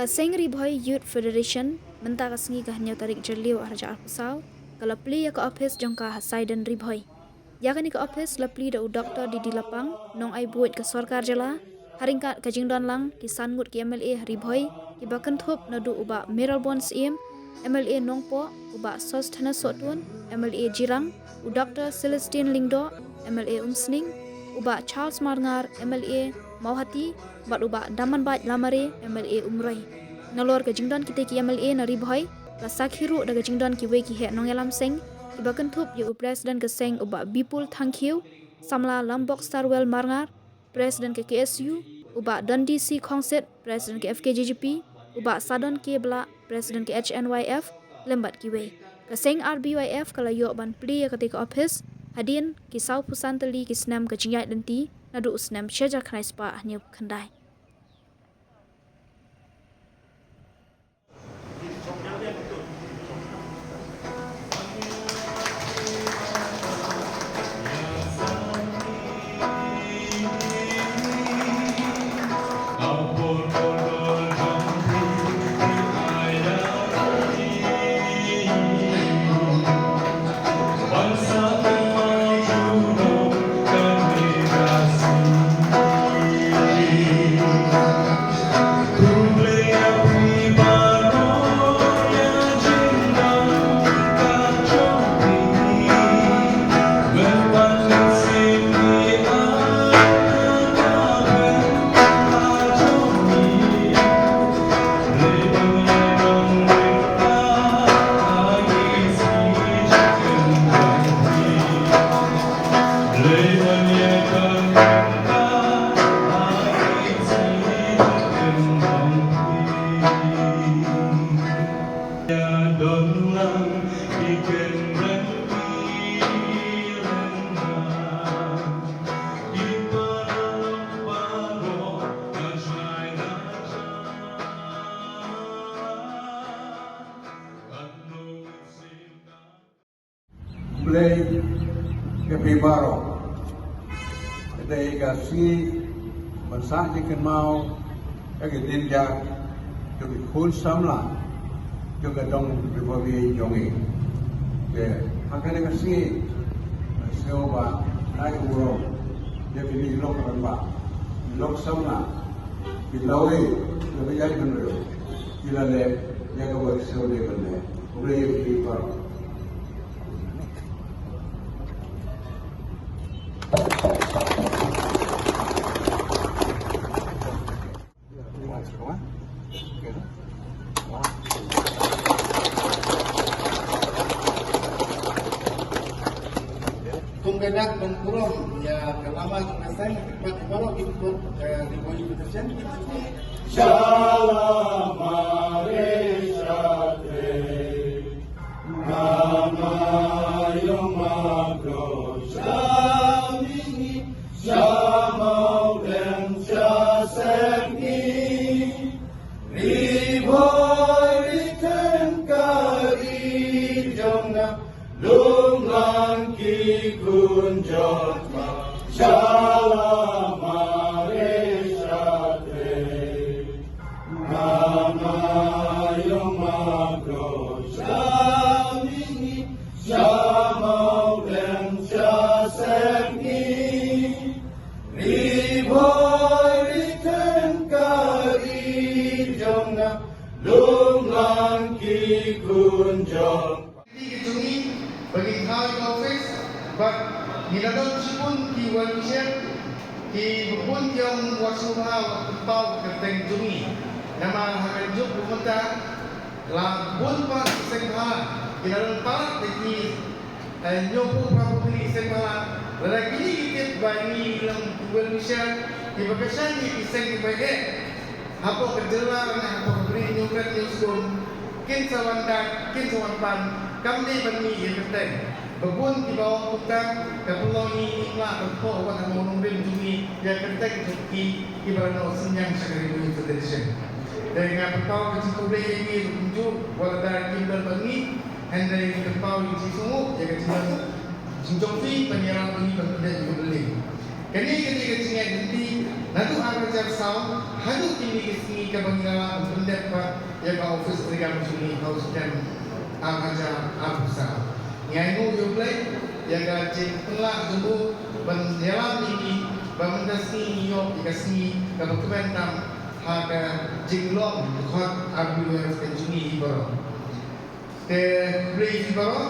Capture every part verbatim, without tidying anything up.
Ka Seng Ri Bhoi Youth Federation mynta ka sngi ka hynñiew tarik Jylliew arhajar arphew saw ka la plie ïa ka ophis jong ka ha Saiden Ri Bhoi. Ïa kane ka ophis la plie da u Doctor D D Lapang, nongai buit ka sorkar jylla, ha ryngkat ka jingdon lang ki san ngut ki M L A ha Ri Bhoi, kiba kynthup naduh u Bah Mayralborn Syiem, M L A Nongpoh, u Bah Sosthenes Sohtun, M L A Jirang, u Doctor Celestine Lyngdoh, M L A Umsning, u Bah Charles Marngar, M L A Mawhati, bad u Bah Damanbait Lamare, M L A Umroi. Nalor ka jingdon kitei ki M L A na Ri Bhoi, la sakhi ruh da ka jingdon kiwei ki heh nongïalam seng, kiba kynthup ïa u President ka seng u Bah Bipul Thangkhiew, samla Lambok Starwell Marngar, President ka K S U, u Bah Dundee C Khongsit, President ka F K J G P, u Bah Sadon K Blah, President ka H N Y F, lem bad kiwei. Ka seng R B Y F ka la ïoh ban plie ïa katei ka ophis hadien ki sawphew san tylli ki snem ka jingïaid lynti, naduh u snem shi hajar khyndai spah hynñiewphew khyndai. Khublei ïa phi baroh. Ka dei ka sngi ban sah jingkynmaw ïa ka jingjia jong ki khun samla jong ka dong Ri Bhoi jong ngi. Te ha kane ka sngi nga sngew ba ai u burom ïa kine ki lok rangbah, ki lok samla, ki lawei, ki lawei jait bynriew, ki la leh ïa kaba ki sngew dei ban leh. Khublei ïa phi baroh. Kum ka dak ban burom ïa ka lama jong ka seng, bad baroh ki pud, eh, Ri Bhoi Youth Federation. Sha la mare sha trei. Mama ïong ma kro sha mihngi, sha mawlem sha sepngi. Ri Bhoi Ri Teng ka ri jong nga, lum lang ki khun jong nga, sha la mare sha trei. Mama ïong ma kro sha mihngi, sha mawlem sha sepngi. Ri Bhoi Ri Teng ka ri jong nga, lum lang ki khun jong. Ki jong ngi ba ngi thaw ïa ka office, bad ngi la don shibun ki well wisher, kiba bun ki ong wat sngewbha wat pynpaw ka kyrteng jong ngi. Namar ha ka juk ba mynta la bun palat ki seng bhalang ki la don palat da ki, eh, hynñiewphew phra phew tylli ki seng bhalang. Lada kine ki tip ba ngi long ki well wisher kiba kyrshan ïa ki seng kiba ïeit hapoh ka jylla ne hapoh ka ri, hynñiew kret hynñiew skum, kin sa wan dak, kin sa wan pan, kam dei ban mih ïa ka kyrteng. Ba bun kiba ong kumta, ka pynlong ïa ngi ngim lah ban thoh wat ha mawnongrim jong ngi ïa ka kyrteng jong ki, kiba la noh synñiang sha ka Ri Bhoi Youth Federation. Te nga pynpaw ka jingkhublei ïa ngi ruh kumjuh, wat lada kim don bad ngi, hynrei ngi pynpaw ïa ka jingsngewnguh ïa ka jingdon jingjop phi ban ïarap ïa ngi ban pyndep ïa ka building. Kane ka dei ka jingïaid lynti naduh ar hajar Saw, haduh kine ki sngi kaba ngi la lah ban pyndep pat ïa ka office treikam jong ngi ha u snem ar hajar arphew saw. Ngi ainguh ïa U Blei ïa ka jingpynlah jong u ban ïalam ïa ngi ba mynta sngi ngi ïoh ïa ka sngi kaba kmen tam ha ka jinglong dkhot R B Y F ka jong ngi hi baroh. Te khublei ïa phi baroh.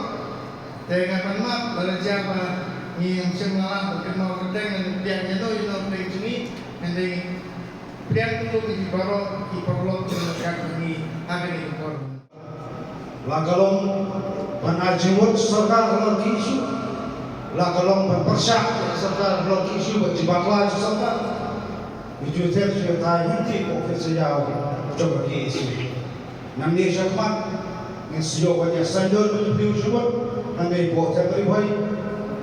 Te nga pan map lada jia ba ngim shym la lah ban kynmaw kyrteng lane biang ïano ïano pdeng jong ngi, hynrei pdiang khublei ïa phi baroh ki paralok ki nongkynrad jong ngi ha kane ka por. La ka long ban ai jingmut sorkar halor ki issue, la ka long ban pyrshah ïa sorkar halor ki issue bad jingbakhla ïa sorkar. Ngi ju them shu ïa tai hynrei ko office ïa jong ki issue. Nangne shakhmat ngin shu ïoh ban ïa saiñdur ban ïa plie jingmut nangne hapoh Them Ri Bhoi.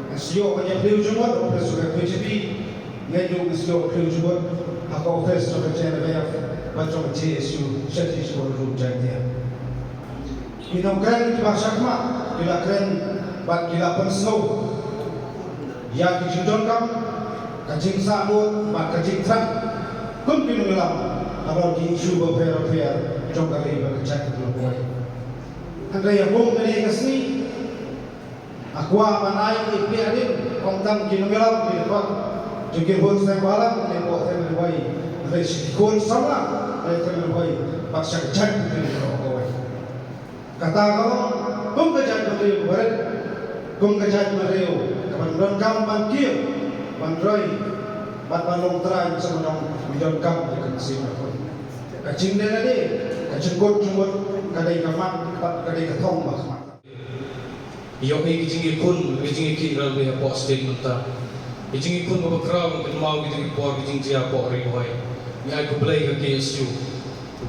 Ngin shu ïoh ban ïa plie jingmut hapoh K J P. Ngin ïoh ngin shu ïoh plie jingmut ha ka office jong ka J N F F bad jong ka J S U sha shisha ruh Jaintia. Ki nongkren kiba shakhmat ki la kren bad ki la pynsngew ïa ki jingdonkam, ka jingsahbud bad ka jingthrang kum ki nongïalam halor ki issue bapher bapher jong ka ri bad ka jaitbynriew kawei. Hynrei ha kum kane ka sngi nga kwah ban ai ïa phi hadien kum tang ki nongïalam ki dkhot jong ki khun seng bhalang ne hapoh Them Ri Bhoi, hynrei sha ki khun samla ne Them Ri Bhoi bad sha ka jaitbynriew kawei. Kata ka long kum ka jaitbynriew barit, kum ka jaitbynriew kaban donkam ban kiew, ban roi bad ban long trai, sa ban long ngi donkam ïa ka mynsiem ka khun. Ka jingdei lade, ka jingkut jingmut ka dei ka mat bad ka dei ka thong ba khmat. Ïohi ki jingïakhun, ki jingïakhih railway hapoh state mynta. Ki jingïakhun kaba khraw, ngi kynmaw kito ki por ki jingjia hapoh Ri Bhoi. Ngi ai khublei ha K S U.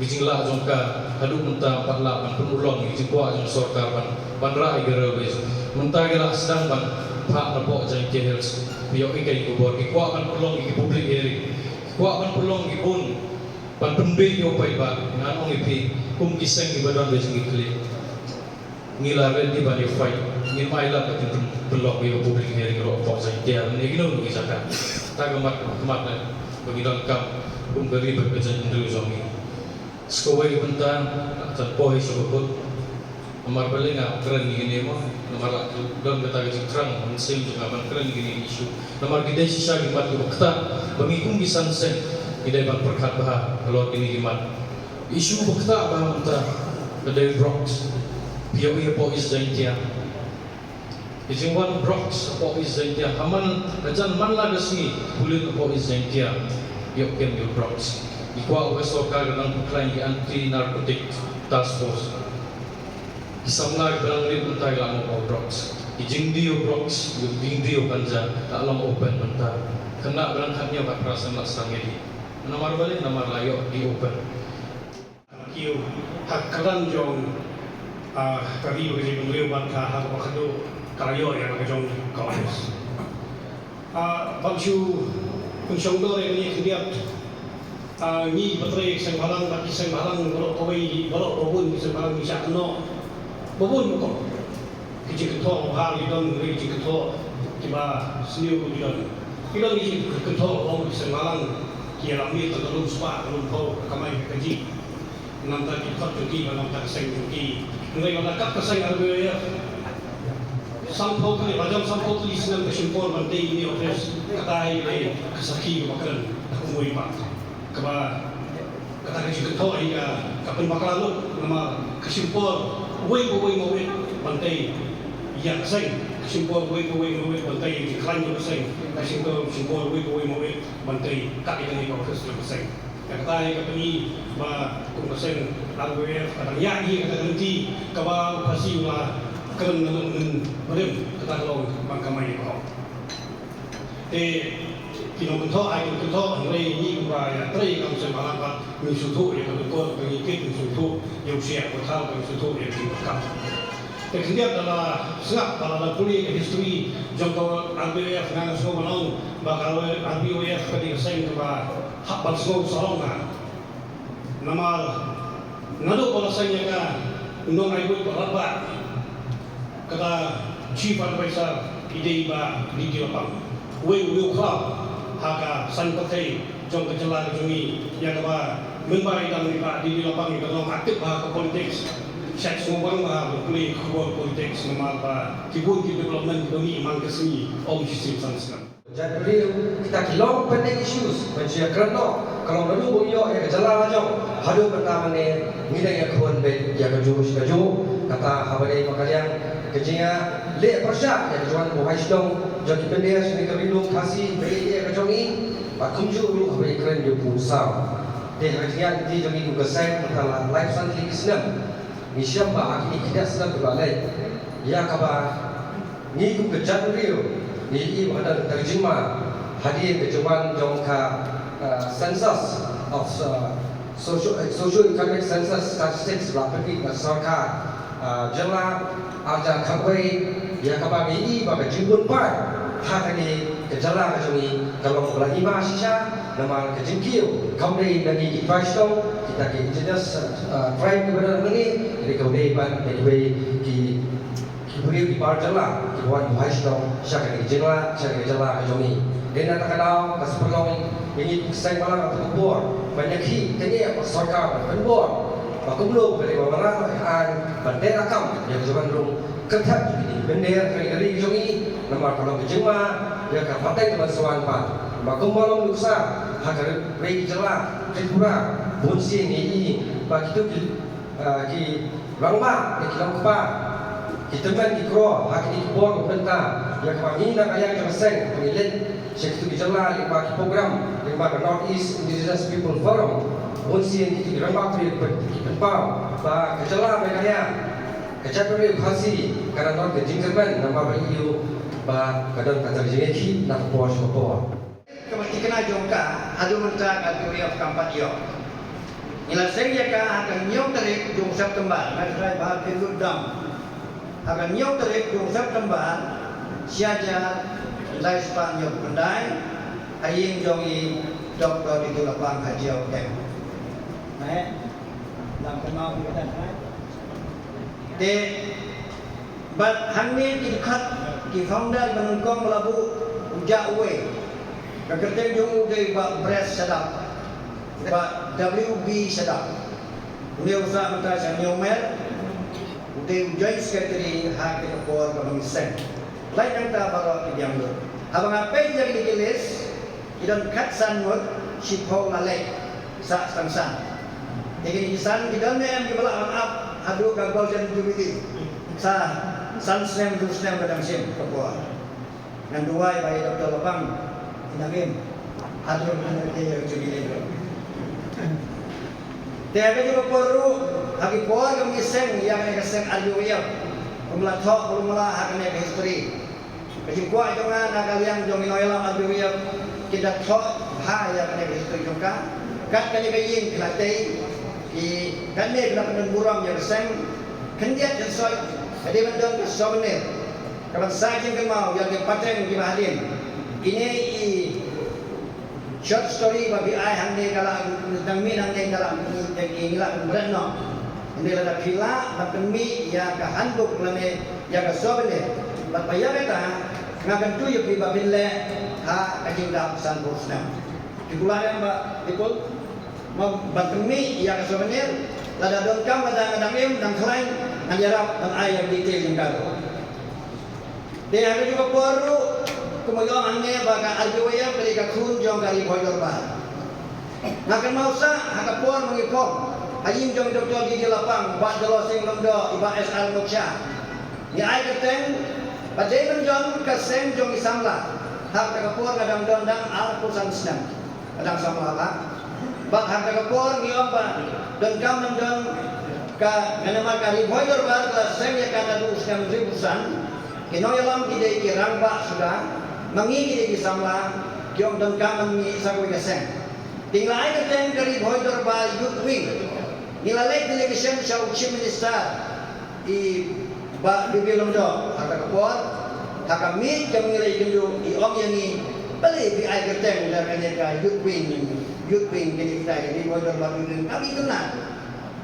Ki jinglah jong ka haduh mynta pat lah ban pynurlong ïa ki jingkwah jong sorkar ban, ban rah ïa ki railways. Mynta ki lah sdang ban phah na hapoh Jaintia Hills. Phi ïohi ka ïing ka bor, ki kwah ban pynlong ïa ki public hearing. Ki kwah ban pynlong ïa ki bun, ban pynbeit ïa u paidbah. Ngan ong ïa phi kum ki seng kiba don ka jingkitkhlieh. Ngi la ready ban ïa fight. Ngim ailad ba kin pyn-, pynlong ïa ka public hearing ruh hapoh Jaintia ne kino kino ki jaka. Kata ka mat, ka mat ne ba ngi donkam kum ka ri bad ka jaitbynriew jong ngi. Sa kawei ka bynta, jan poi sha bakut. Namar balei nga kren ïa kine mo, namar la don kata ka jingthrang mynsiem jong nga ban kren ïa kine ki issue. Namar ki dei shisha ki mat kiba ktah ba ngi kum ki san seng ngi dei ban pyrkhat bha halor kine ki mat. Issue ba ktah ba mynta ka dei drugs. Phi ïohi hapoh East Jaintia. Ka jingwan drugs hapoh East Jaintia, ha man, hajan man la ka sngi pulit hapoh East Jaintia ïoh kem ïa u drugs. Ngi kwah ba ka sorkar ka dang pynkhlan ïa ki Anti Narcotic Task Force. Ki samla kiba dang rit mynta ki la ong about drugs. Ki jingdie u drugs, ki jingdie u ganja, la long open mynta. Khynnah ba dang khathynñiew khatphra snem la sdang ïa die. Namar balei? Namar la ïoh die open. Kiew ha ka kyrdan jong, ah, ka ri bad ka jaitbynriew bad ka ha kaba khadduh ka la ïoh ïa la ka jong ka office. Ah, ban shu pynshong dor ïa kane khyndiat. Ah, ngi kiba trei ki seng bhalang bad ki seng bhalang baroh kawei, baroh babun ki seng bhalang ngi shah kynnoh. Babun baroh. Ki jingkynthoh ba bha ki don, ki jingkynthoh kiba sniew ki don. Ki don ki jingkynthoh ba ong ki seng bhalang ki ïalam miet tang ka lum spah, ka lum phew, ka kamai ka kajih. Namar ki dkhot jong ki, namar ka seng jong ki. Hynrei lada kat ka seng R B Y F, sanphew tylli, la jam sanphew tylli snem ka shim por ban tei ïa kane office, kata hi ka dei ka sakhi kaba kren da kumwei pat. Kaba kata ka jingkynthoh hi ka, ka pynbakla lut, namar ka shim por uwei pa uwei ma uwei ban tei ïa ka seng, ka shim por uwei pa uwei ma uwei ban tei ïa ka jingkhlaiñ jong ka seng, ka shim por, shim por uwei pa uwei ma uwei ban tei kat ïa kane ka office jong ka seng. Kata hi ka pyni ba kum ka seng R B Y F ka dang ïaid hi kata ka lynti kaba u Phasi u la kren na mynnin barim, kata ka long ban kamai ïa ka hok. Te ki nongkynthoh ai kin kynthoh, hynrei ngi kumba ïatrei kam seng bhalang pat ngi sngewthuh ïa ka lyngkot, ka ngi kit ngi sngewthuh ïa u shiah u thaw, ka ngi sngewthuh ïa ka jingpyrkhat. Te khyndiat da la sngap, da la pule ïa ka history jong ka R B Y F, nga nga sngew ban ong ba ka R B Y F ka dei ka seng kaba hap ban sngew sarong nga. Namar naduh ba la seng ïa ka, u nongai buit ba radbah, kata chief advisor i dei i Bah D T Lapang. Uwei u riew khraw. Ha ka san pyrthei jong ka jylla ka jong ngi, ïa kaba mynba i dang i Bah D D Lapang i ka long active ha ka politics. Shait sngewbang ba ha ban pule ka khubor politics namar ba ki bun ki development kiba mih man ka sngi ym shisien san snem. Jait briew, kita ki long pending issues ban shu ïakren noh, ka long naduh ba ïoh ïa ka jylla la jong haduh mynta mynne ngi dang ïakhun beit ïa kajuh shi kajuh. Kata haba dei ba ka liang ka jingïaleh pyrshah ïa ka jingwan buhai shnong jong ki pyndep sha ka ri lum Khasi ba ïeit ïa ka jong ngi, bad kumjuh ruh haba ïakren ïa u pud saw. Te ha ka jingïaid lynti jong ngi kum ka seng mynta la laiphew san tylli ki snem, ngi shem ba ha kine ki khyndiat snem kiba leit, ïa kaba ngi kum ka jaitbynriew ngi ïohi ba ka don ka jingma hadien ka jingwan jong ka, uh, census of, uh, socio, socio-economic census statistics ba la pynmih da ka sorkar, uh, jylla arhajar khatwei, ïa kaba ngi ïohi ba ka jingbun paid ha kane ka jylla ka jong ngi ka long kaba la i ma shisha. Namar ka jingkiew kam dei na ngi ki trai shnong, kita ki indigenous, uh, tribe kiba don hangne, ka dei kaba dei bad na kiwei ki ki briew ki bar jylla kiba wan buhai shnong sha kane ka jylla, sha kane ka jylla ka jong ngi. Dei na kata ka daw ka sngewlong ïa ngi kum ka seng balang ha kata ka por ban ïakhih kane ka sorkar ban pynbor ba kumno ka dei ba wanrah noh ïa ka aiñ ban teh rakam ïa ka jingwan rung kyrthat jong kine ki mynder ha kane ka ri ka jong ngi. Namar ka long ka jingma ïa ka pateng ka ban sa wan pat. Ba kumba long nuksa ha ka ri ka jylla Tripura, bun sien ngi ïohi ba kito ki, ah, ki rangbah, ki long kpa, ki tymmen ki kro ha kine ki por ba mynta, ïa kaba ngi na ka liang jong ka seng ngi leit sha kito ki jylla lyngba ki program lyngba ka North East Indigenous People Forum. Bun sien kito ki rangbah ki pyn, ki pynpaw ba ka jylla Meghalaya, ka jaitbynriew Khasi ka dang don ka jingkyrmen namar ba ïohi ba ka don kata ka jingïakhih na ka por sha ka por. Kaba thikna jong ka haduh mynta ka dei ïa kam pat ïoh. Ngi la seng ïa ka ha ka hynñiew tarik jong September, nga tharai ba phi lut dam. Ha ka hynñiew tarik jong September, shi hajar khyndai spah hynñiewphew khyndai, ha ïing jong i Doktor Didi Lapang ha Jaiaw Khem. Eh? Lam kynmaw ïa kata, eh? Te bad hangne ki dkhot ki founder ba nyngkong ba la buh u jah uwei. Ka kyrteng jong u dei Bah Brett Shadap, Bah W B Shadap. Une u sah mynta sha New Mer, u dei u joint secretary ha kane ka por kaba ngi seng. Lait nangta baroh ki biang lut. Haba nga peit ïa kine ki list, ki don khatsan ngut, shiphew la leit, sah tang san. Te kine ki san ki don ne em kiba lah ban ap haduh ka Golden Jubilee. Sa san snem, hynriew snem ba dang shim ka por. Ngan duwai ba ïa Doktor Lapang i nang im haduh ngan ïa ka Jubilee. Te ha kajuh ka por ruh, ha ki por kaba ngi seng ïa kane ka seng R B Y F, kum la thoh kumla ha kane ka history. Ka jingkwah jong nga na ka liang jong ki nongïalam R B Y F, ki da thoh bha ïa kane ka history jong ka. Kat kane ka ïing ki la tei, ki, kane ki la pyndon burom ïa ka seng. Khyndiat khynsoit ka dei ban don ka souvenir kaban sa jingkynmaw ïa ki pateng kiba hadien. Ine i short story ba phi ai hangne ka la dang mih hangne ka la, ngi la bret noh. Hynrei lada phi lah ban pynmih ïa ka handbook lane ïa ka souvenir, bad ba ïa kata nga kyntu ïa phi ba phin leh ha ka jingdap sanphew snem. Phi kular em Bah Dipul? Mo ban pynmih ïa ka souvenir, lada donkam, lada nga dang im, dang khlaiñ, ngan ïarap ban ai ïa ka detail jong ka ruh. Te ha kajuh ka por ruh, kumba ong hangne ba ka R B Y F ka dei ka khun jong ka Ri Bhoi Dorbar. Nga kynmaw sah ha ka por ba ngi phong ha ïing jong i Doktor Didi Lapang, Bah Jolo Singh Lyngdoh, i Bah S R Noksha. Ngi ai kyrteng ba dei ban don ka seng jong i samla. Ha kata ka por nga dang don dang arphew san snem. Ka dang samla bha. Bad ha kata ka por ngi ong ba donkam ban don ka, namar ka Ri Bhoi Dorbar ka la seng ïa ka naduh u snem hynriewphew san. Ki nongïalam ki dei ki rangbah suda, ma ngi ki dei ki samla, ki ong donkam ban mih sa kawei ka seng. Te ngi la ai kyrteng ka Ri Bhoi Dorbar Youth Wing. Ngi la leit delegation sha u Chief Minister i Bah B B Lyngdoh ha kata ka por, ha ka miet kaba ngi la ïakynduh, i ong ïa ngi, balei phi ai kyrteng da kane ka Youth Wing, Youth Wing kane kita, ka Ri Bhoi Dorbar Youth Wing, kam itynnad.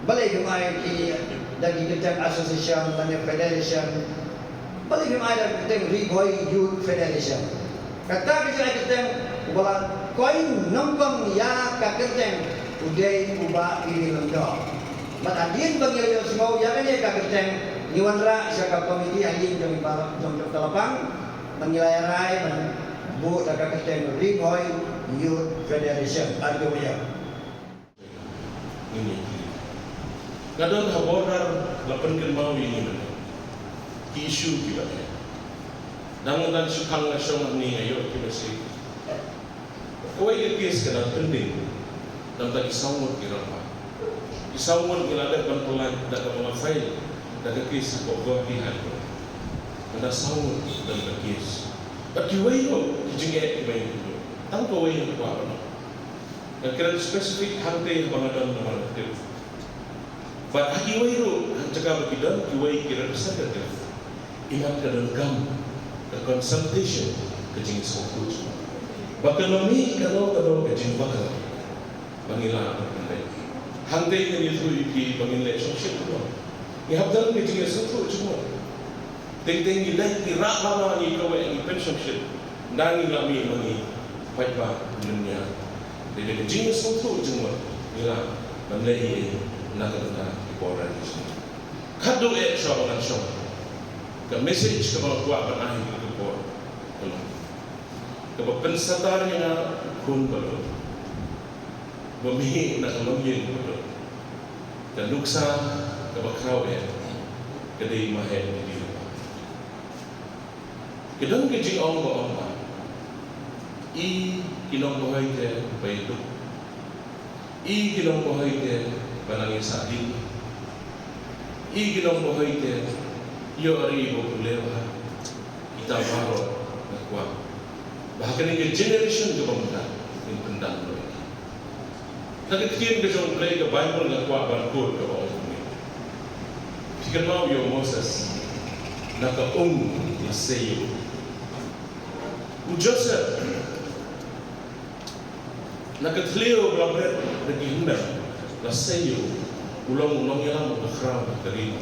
Balei phim ai ki da ki kyrteng association lane federation? Balei phim ai da ka kyrteng Ri Bhoi Youth Federation? Kata ka jingai kyrteng Ba la koit nyngkong ïa ka kyrteng u dei u Bah Billy Lyngdoh. Bad hadien ba ngi la ïohsngew ïa kane ka kyrteng, ngi wanrah sha ka komiti ha ïing jong i Bah, jong, jong ka Lapang, ba ngi la ïa rai ban buh da ka kyrteng Ri Bhoi Youth Federation, R B Y F. Ngi ïa ki. Nga don ha border, la pynkynmaw ïa ngi mynne ki issue kiba eh. Dang dang shu khang nga shong hangne, nga ïoh ki message. Kawei ka case ka dang pending. Namar ki saw ngut ki rangbah. Ki saw ngut ngi la dep ban pynlait da kaba la file da ka case ha Guwahati High Court. Ka dang saw ngut don ka case. Bad kiwei ruh ki jingeh kiba ïa ki. Tang kawei nga kwah ban ong. Nga kren specific hangtei haba nga don namar nga tip. Bad ha kiwei ruh, ha jaka ba ki don kiwei ki representative, imat ka donkam ka consultation, ka jingsngewthuh jingmut. Ba kano mih kano kano ka jingbakla ba ngi lah ban pynleit. Hangtei ngan ïathuh ïa phi ba ngin leit shongshit kumno. Ngi hap don ka jingsngewthuh jingmut. Teng teng ngi leit ngi rah lama ngi kawei ngi pynshongshit. Nda ngi la mih ma ngi paidbah lynñiar. Te da ka jingsngewthuh jingmut ngi lah ban leh ïa na ka bynta ki por ra ki jingmut. Khatduh eh shuwa ba ngan shong, ka message kaba nga kwah ban ai ha ka por ka long kaba pynsatar ïa nga, u khun ba lut ba mih na ka longïing ba lut. Ka nuksa kaba khraw eh ka dei ma Heh Bibiru. Ka don ka jingong ba ong ba, i ki nongbahoi te ba ïaduk, i ki nongbahoi te ba nang ïasahdien, i ki nongbahoi te ïoh ri ba pule ba. Kita baroh nga kwah ba ha kane ka generation kaba mynta ngin pyndang noh ïa ki. Na ka ktien ka jong U Blei ka Baibl nga kwah ban quote kaba ong kumne. Phi kynmaw ïa u Moses na ka um la sei ïa u. U Joseph na ka thliew ba la bret da ki hynmen la sei ïa u. U long u nongïalam uba khraw ha ka ri.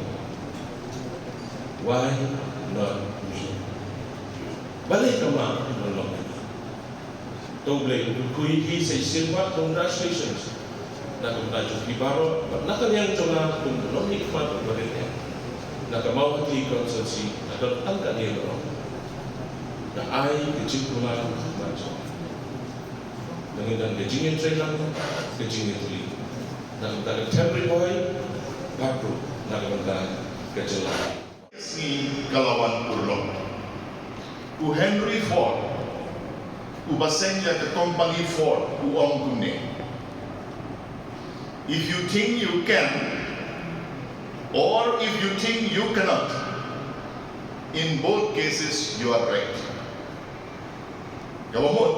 Why not me? Balei ka ma u long? To U Blei u kyrkhu ïa phi sa shisien pat, congratulations. Na ka bynta jong phi baroh bad na ka liang jong nga kum u nongmihkhmat uba rit eh na ka Mawhati constituency, nga don tang kane baroh. Nga ai ka jingkular ha khmat jong nga. Nangta ka jingïatreilang, ka jingïatylli na ka bynta ka Themripohi bad ruh na ka bynta ka jylla. Sngi ka la wan urlong. U Henry Ford, uba seng ïa ka company Ford, u ong kumne: "If you think you can, or if you think you cannot, in both cases you are right." Kaba mut,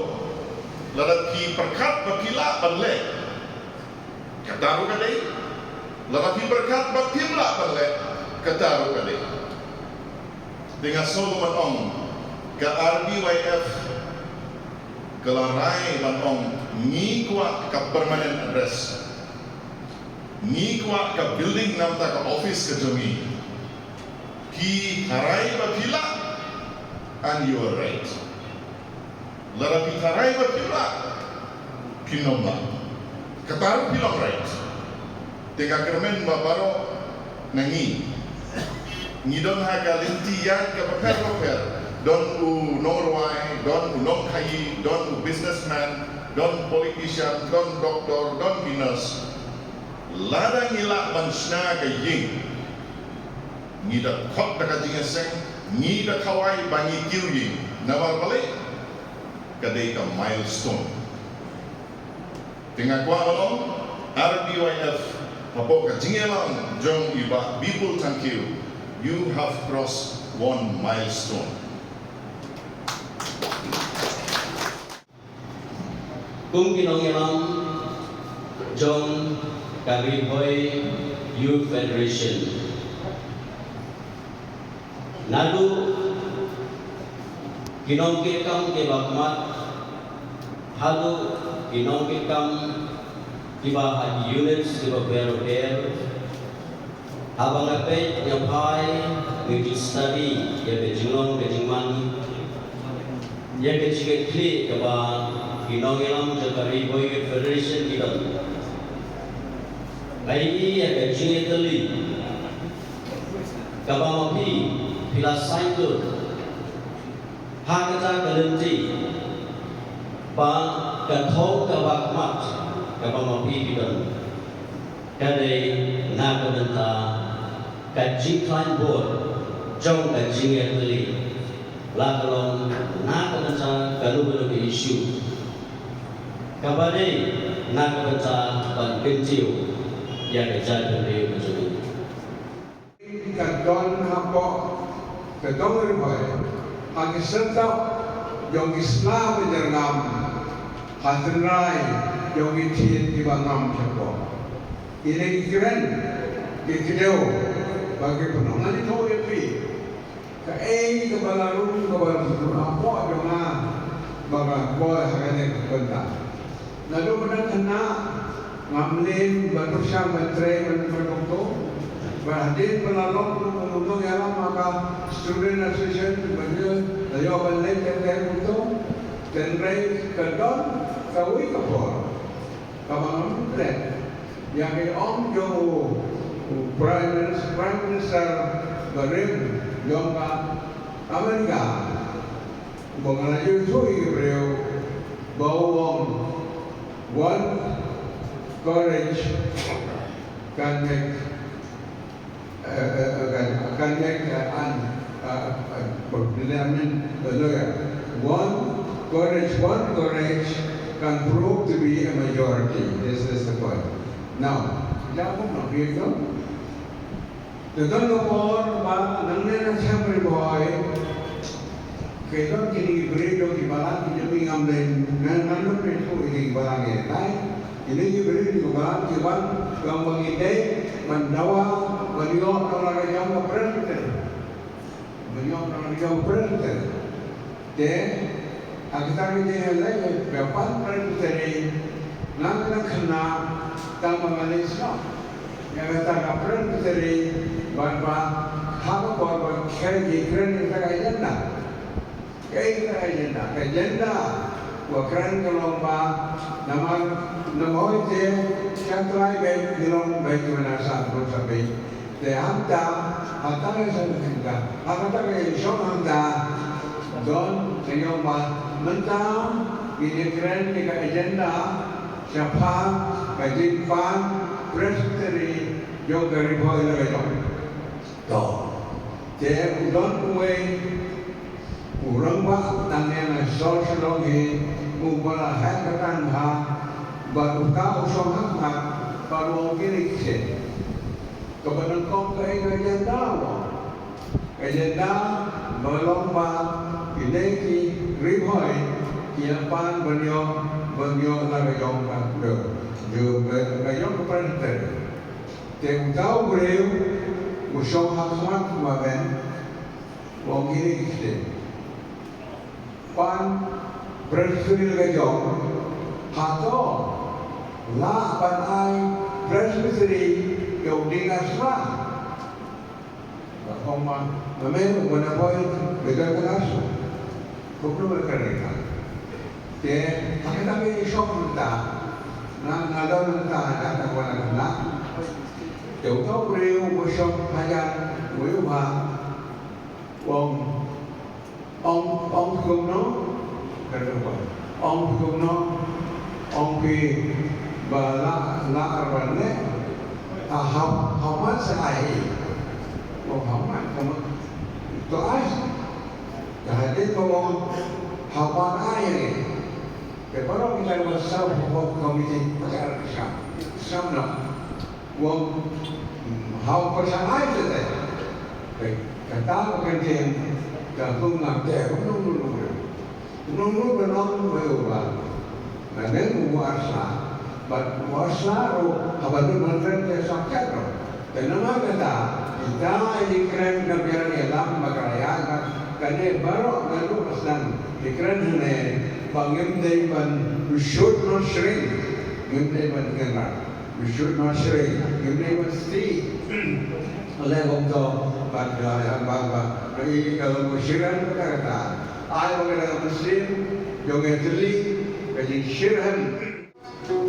lada phi pyrkhat ba phi lah ban leh, kata ruh ka dei. Lada phi pyrkhat ba phim lah ban leh, kata ruh ka dei. Te nga sngew ban ong, ka R B Y F ka la rai ban ong, ngi kwah ka permanent address. Ngi kwah ka building namar ka office ka jong ngi. Phi tharai ba phi lah, and you are right. Lada phi tharai ba phim lah, phin ym lah. Kata ruh phi long right. Te nga kyrmen ba baroh na ngi ngi don ha ka lynti ïaid kaba pher bapher. Don u nongrwai, don u nongkhaii, don u businessman, don politician, don doctor, don ki nurse. Lada ngi lah ban shna ka ïing, ngi da khot da ka jingïaseng, ngi da khawai ba ngi kiew ïing. Namar balei? Ka dei ka milestone. Te nga kwah ban ong, R B Y F, hapoh ka jingïalang jong i Bah Bipul Thangkhiew, you have crossed one milestone. Kum ki nongïalam jong ka Ri Bhoi Youth Federation, naduh ki nongkitkam kiba khmat haduh ki nongkitkam kiba ha ki units kiba pher bapher, haba nga peit nga phai, nga ju study ïa ka jinglong ka jingman, ïa ka jingkitkhlieh kaba Ki nongïalam jong ka Ri Bhoi Youth Federation ki don. Ai ïa ka jingïatylli kaba ma phi phi la saiñdur ha kata ka lynti ba ka thong kaba khmat kaba ma phi phi don ka dei na ka bynta ka jingkhlaiñ bor jong ka jingïatylli, la ka long na ka bynta kano kano ka issue kaba dei na ka bynta ban kyntiew ïa ka jaitbynriew ka jong ngi. Ka don hapoh ka dong Ri Bhoi ha ki syrtap jong ki sla ba jyrngam ha tynrai jong ki ktien kiba ngam shapoh. Ine ki kren ki kdew ba ki pynlong. Ngan ïathuh ïa phi kaei kaba la rung kaba la rung hapoh jong nga ba nga poi ha kane ka bynta. Naduh ba dang khynnah ngam leh ban pyrshang ban trei ban pynlong to. Ba hadien ba la long u nongïalam ha ka Student Association ba ïoh, la ïoh ban leh teng teng to. Tynrai ka don kawei ka por kaba ngam leh ïa ka ong jong u, u Prime Minister, Prime Minister barim jong ka America. Ba nga la ïathuh ïa ki briew ba u ong one courage can make, uh, uh, uh, can, can make, uh, an, uh, uh, I mean, the lawyer. One courage, one courage can prove to be a majority. This is the point. Now, ïa ka na bri ka Te don ka por ba nangne na Saiñdur Ri Bhoi ki don kine ki briew jong ki balang ki jong ngi, ngam dei ngan ngan ym ïathuh ïa ki balang ïa tai. Kine ki briew jong ki balang ki wan, ki wan ba ngi dei ban dawa ban ïoh na la ka jong ka Presbytery. Ban ïoh na la ka jong ka Presbytery. Te ha kata ka jingïaleh ka pan Presbytery, nga nga khynnah tang ba nga leit shnong ïa kata ka Presbytery, bad ba ha ka por ba kren, ngi kren ïa kata ka agenda. Kaei kata ka agenda? Ka agenda ba kren ka long ba namar namar te sha trai beit ngi long beit kiba na sah bun sa beit. Te hangta, hangta ka jingkren ka, hangta ka jingshong hangta, don ka ïoh ba mynta ngin ïa kren ïa ka agenda shaphang ka jingpan Presbytery jong ka Ri Bhoi la ka jong. To, te u don uwei u rangbah nangne na sor Shillong hi, uba la heh ka tnga bad uta u shong ha khmat bad u ong kine ki ktien. Kaba nyngkong kaei ka agenda u ong? Ka agenda ba long ba kine ki Ri Bhoi ki ïa pan ban ïoh, ban ïoh la ka jong ka, ka jong ka Presbytery. Te uta u briew u shong ha khmat ba ben u ong kine ki ktien. Pan Presbytery la ka jong, hato lah ban ai Presbytery ïa u ding ar sla? Ba ong ma, ma me u ban appoint, me don ar sla. Kumno me kren ïa ka? Te ha kata ka jingshong mynta, nga nga don mynta ha kata ka wan na. Te uta u briew u shong hajan u ïa u ha. Ong, ong, ong phi kumno? Kata u ong, ong phi kumno? Ong phi ba la, la ar ban leh. Ah, how, how much ai? Ong how much, how much? To ai. Ka hadien ba ong how much ai. Te baroh kita ba sa ba committee pakar sa. Sam na. Ong, hmm, how percent ai te te. Kata ka ktien ka kum ngam te, kum nong nong nong. Nong nong nong nong nong ba u ba. Nang neng u ar sla. Bad u ar sla ruh haba nong nong nong te sa kat ruh. Te namar kata, kita ïa kren ka biang ïa lam ba ka raya ka, kane baroh naduh ka sdang ïa kren hane ba ngim dei ban, we should not shrink. Ngim dei ban kynrad. We should not shrink. Ngim dei ban sdih. Leh kumto bad ka ïa ba ba ïa ka long ka shiran ka kata. Ai ba ka dang mynsiem jong ka tylli ka jingshyrkhei.